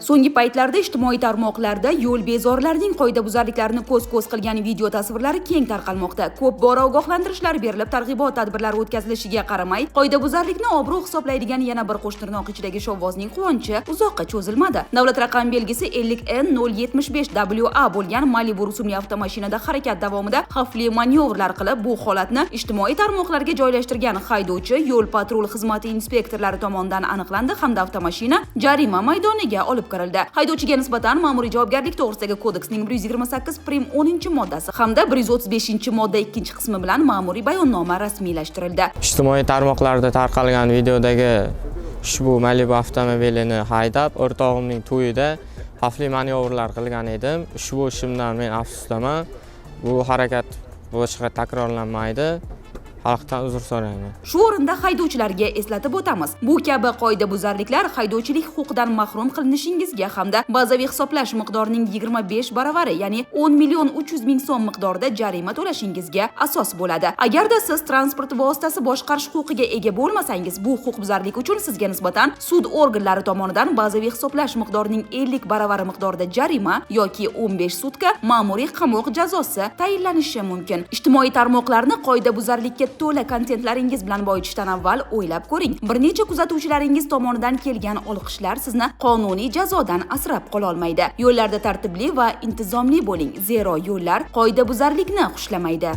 So'nggi paytlarda ijtimoiy tarmoqlarda yo'l bezorlarining qoidabuzarliklarini ko'z-ko'z qilgan video tasvirlari keng tarqalmoqda. Ko'p bora ogohlantirishlar berilib, targ'ibot tadbirlari o'tkazilishiga qaramay, qoidabuzarlikni obro' hisoblaydigan yana bir qo'shtirnoq ichidagi shovvozning quvonchi uzoqqa cho'zilmadi. Davlat raqam belgisi 50N 075 WA bo'lgan Malibu rusumli avtomashinada harakat davomida xavfli manyovrlar qilib, bu holatni ijtimoiy tarmoqlarga joylashtirgan haydovchi yo'l patrul xizmati inspektorlari tomonidan aniqlandi hamda avtomashina jarima maydoniga olib kirildi. Haydovchiga nisbatan ma'muriy javobgarlik to'g'risidagi kodeksning 128 prim 10 moddasi hamda 135 modda 2 qismi bilan ma'muriy bayonnoma rasmiylashtirildi. Ijtimoiy tarmoqlarda tarqalgan videodagi ushbu Malibu avtomobilini haydab, o'rtog'imning to'yida xavfli manyovrlar qilgan edim. Ushbu ishimdan men afsusdaman. Bu harakat boshqa takrorlanmaydi. Xalqdan uzr so'rayman. Shu o'rinda haydovchilarga eslatib o'tamiz. Bu kabi qoidabuzarliklar haydovchilik huquqidan mahrum qilinishingizga hamda bazaviy hisoblash miqdorining 25 baravari, ya'ni 10 million 300 ming so'm miqdorida jarima to'lashingizga asos bo'ladi. Agarda siz transport vositasi boshqarish huquqiga ega bo'lmasangiz, bu huquqbuzarlik uchun sizga nisbatan sud organlari tomonidan bazaviy hisoblash miqdorining 50 baravari miqdorida jarima yoki 15 sutka ma'muriy qamoq jazosi tayinlanishi mumkin. Ijtimoiy tarmoqlarni qoidabuzarlikka to'la kontentlaringiz bilan boyitishdan avval o'ylab ko'ring. Bir necha kuzatuvchilaringiz tomonidan kelgan olqishlar sizni qonuniy jazodan asrab qola olmaydi. Yo'llarda tartibli va intizomli bo'ling, zero yo'llar qoidabuzarlikni xushlamaydi.